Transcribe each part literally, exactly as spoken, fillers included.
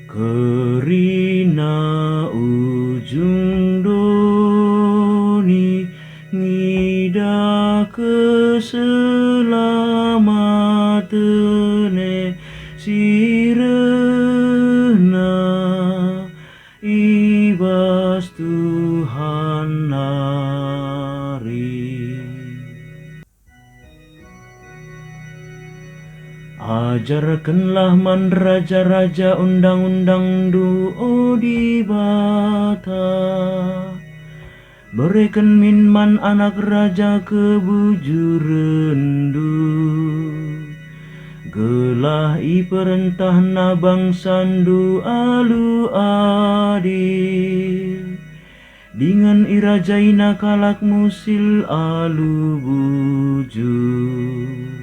Kerina ujung doni ngidah keselamaten e si rehna i bas Tuhan nari. Ajarkenlah man raja-raja undang-undangNdu, o Dibata. Bereken min man anak raja kebujurenndu, gelah iperentahna bangsaNdu alu adil. Dingen irajaina kalak musil alu bujur.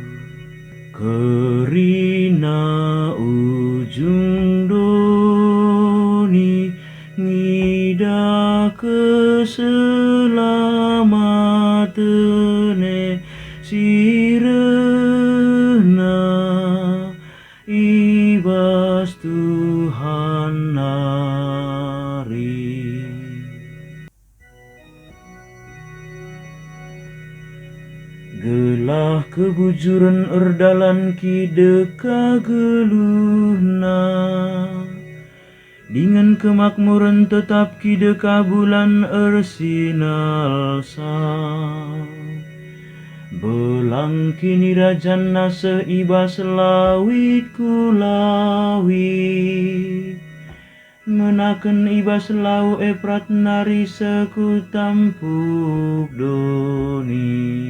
Kerina ujung doni ngidah keselamaten e si rehna i bas Tuhan nari. Gelah kebujuren erdalanki deka geluhna, dingen kemakmuren tetapki deka bulan ersinalsal. Belang kinirajanna seh i bas lawit ku lawit, ngenaken i bas Lau Eprat nari seh ku tampuk doni.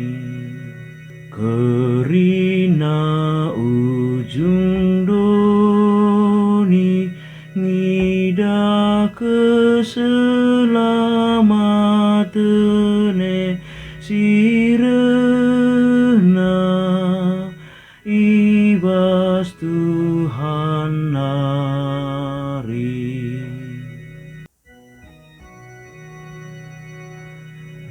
Kerina ujung doni ngidah keselamaten e si rehna i bas Tuhan nari.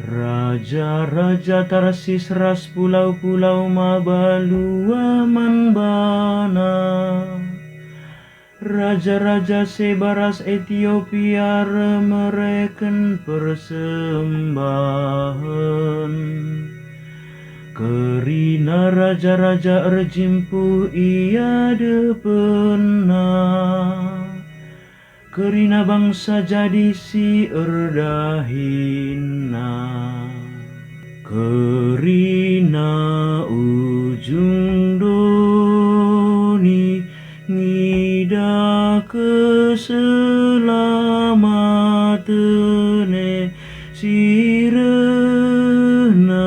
Raja-raja Tarsis ras pulau-pulau maba luah man bana. Raja-raja Seba ras Etiopia reh mereken persembahen. Kerina raja-raja erjimpuh i adepenna. Kerina bangsa jadi si erdahinna. Kerina ujung doni ngidah keselamaten e si rehna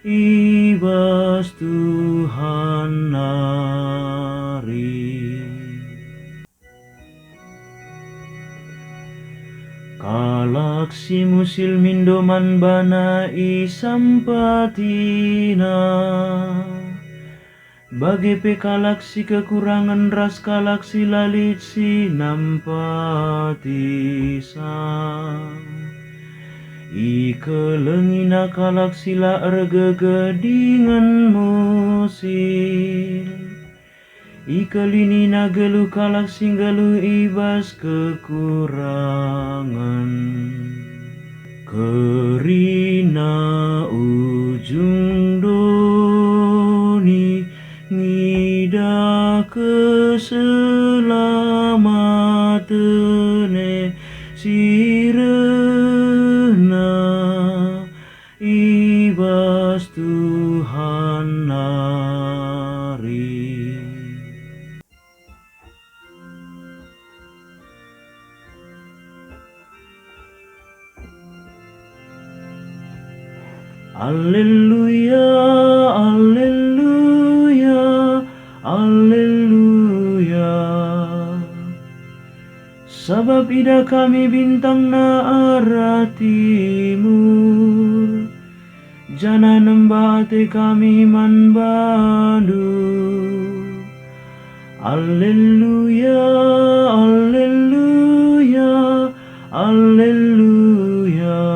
i bas Tuhan nari. Kalak si musil mindo man bana isampatina, bage pe kalak si kekurangen ras kalak si la lit si nampatisa. Ikelengina kalak si la ergegeh dingen musil. Ikelinina geluh kalak si nggeluh i bas kekurangen. Kerina ujung doni ngidah keselamaten e si rehna i bas Tuhan nari. Alleluia, alleluia, alleluia. Sabap idah kami bintangna arah timur, janah nembah ate kami man bandu. Alleluia, alleluia, alleluia.